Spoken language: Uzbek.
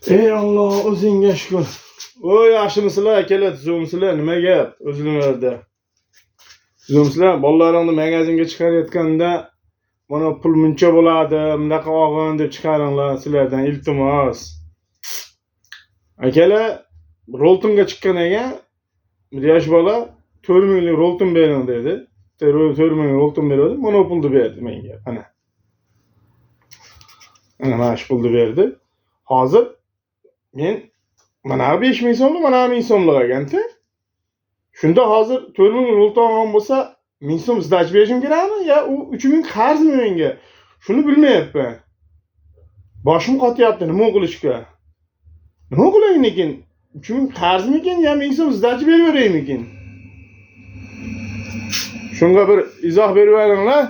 Ey Alloh, o'zingga shukur. O, yaxshimisizlar, akalar, tuzukmisizlar? Nima gap o'zinglarda? Tuzukmisizlar? Bolalaringni magazinga chiqarayotganda mana pul muncha bo'ladi, bunaqa olg'in deb chiqaringlar, sizlardan iltimos. Akalar, Roltonga chiqqan ekan, bir yosh bola 4 minglik Rolton bering dedi. 4 ming Rolton beradi, mana pulni berdi menga. Mana. Mana mana shu pulni berdi. Hozir men mana 5 ming so'mlik, mana 1000 so'mlik ekanda. Shunda hozir 4 ming Rolton olgan bo'lsa, 1000 so'm сдача berishim kerakmi yo u 3000 qarzmi menga? Shuni bilmayapman. Boshim qotyapti, nima qilishga. Nima qilayin ekan? 3000 qarzmikin yo 1000 so'm сдача berib beraymikin? Shunga bir izoh berib beringlar.